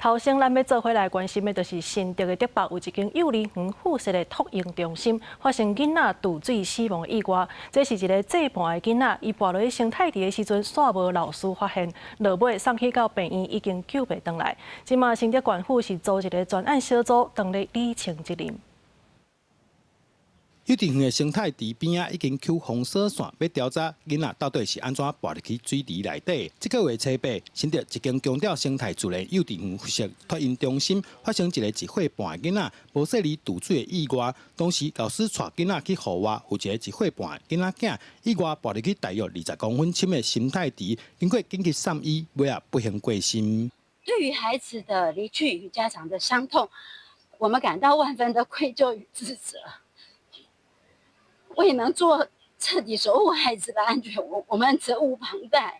頭先咱欲做伙來關心的，就是新竹的竹北有一間幼兒園附設的托嬰中心，發生囡仔墜水死亡的意外。這是一个歲半的囡仔，伊跋落去生態池的時陣，煞無老師發現，落尾送去到病院已經救袂轉來。這馬新竹縣府是組一个專案小組，當咧理清責任。幼稚園的生態池邊仔已經搝封鎖線，欲調查囡仔到底是按怎跋入去水池內底。這个月初八，新竹一間強調生態自然幼稚園附設托嬰中心發生一个1歲半的囡仔無細膩墜水的意外。當時老師帶囡仔去戶外，有一个1歲半的囡仔囝意外跋入去大約20公分深的生態池，經過緊急送醫，尾仔不幸過身。對於孩子的離去與家長的傷痛，我們感到萬分的愧疚與自責。未能做徹底守護孩子的安全，我們責無旁貸。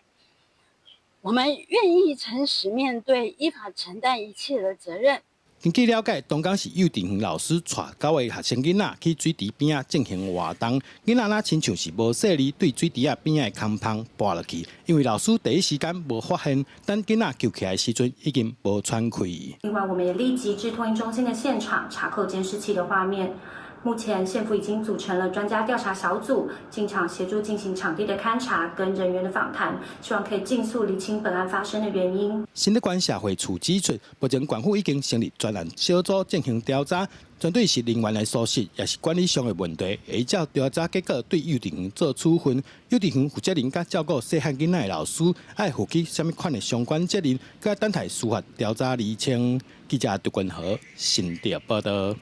我們願意誠實面對，依法承擔一切的責任。根據了解，當工是幼稚園老師帶九个學生囡仔去水池邊仔進行活動，囡仔若親像是無細膩對水池仔邊仔的空縫跋落去，因為老師第一時間無發現，等囡仔救起來的時陣已經無喘氣。另外，我們也立即至托嬰中心的現場查扣監視器的畫面。目前縣府已經組成了專家調查小組，進場協助進行場地的勘查跟人員的訪談，希望可以盡速釐清本案發生的原因。新竹縣社會處指出，目前縣府已經成立專案小組進行調查，針對是人員的疏失，抑是管理上的問題，會依照調查結果對幼稚園做處分。幼稚園負責人佮照顧細漢囡仔的老師，愛負起啥物款的相關責任，閣等待司法調查釐清。記者杜君和新竹報道。